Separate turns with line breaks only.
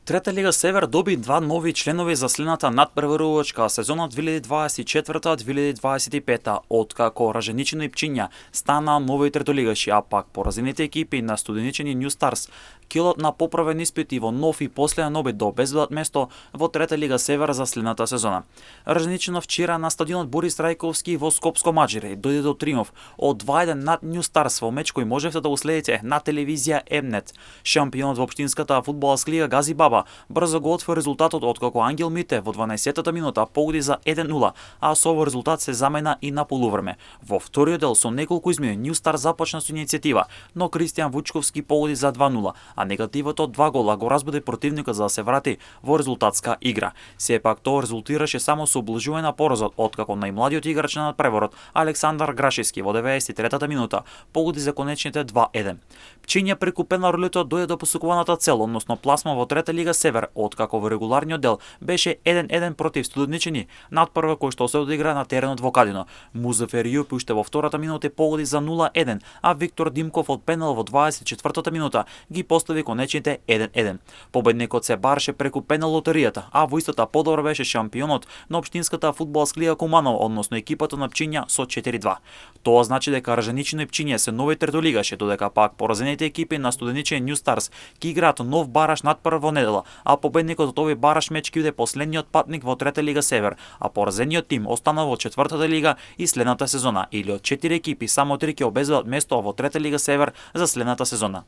Трета лига Север доби два нови членови за следната надпреварувачка сезона 2024-2025, откако Раженичино и Пчиња стана нови третолигаши, а пак поразените екипи на Студеничен и Нью Старс килот на поправен испит и во нов и последен обид да обезбедат место во Трета лига Север за следната сезона. Раженичино вчера на стадионот Борис Трајковски во Скопско Маџаре дојде до триумф од 2:1 над Нью Старс во меч кој можевте да го следите на телевизија Емнет. Шампионот во општинската фудбалска лига Гази Баба брзо го отвори резултатот откако Ангел Мите во 12-та минута погоди за 1:0, а со овој резултат се замена и на полувреме. Во вториот дел со неколку измени Нью Стар започна со иницијатива, но Кристијан Вучковски погоди за 2:0, а негативот од 2 гола го разбуди противникот за да се врати во резултатска игра. Сепак тоа резултираше само со облажување на поразот, откако најмладиот играч на надпреворот Александар Грашевски во 93-та минута погоди за конечните 2:1. Пчиња преку пенал-рулето дојде до посекуваната цел, односно пласма во Трета лига Север, откако во регуларниот дел беше 1:1 против Студеничани, надпрва кој што се одигра на теренот во Кадино. Музафер Јупи уште во втората минута погоди за 0:1, а Виктор Димков од пенал во 24-та минута ги постави конечните 1:1. Победникот се бараше преку пенал лотеријата, а во истата подобра беше шампионот на општинската фудбалска лига Куманово, односно екипата на Пчиња со 4:2. Тоа значи дека Раженичино и Пчиња се нови третолигаши, додека пак поразените екипи на Студеничен и Нью Старс ќе играат нов бараш надпрва во недела, а победникот од овој бараш меч ќе биде последниот патник во Трета лига Север, а поразениот тим останал во четвртата лига и следната сезона, или од 4 екипи само 3 ќе обезбедат место во Трета лига Север за следната сезона.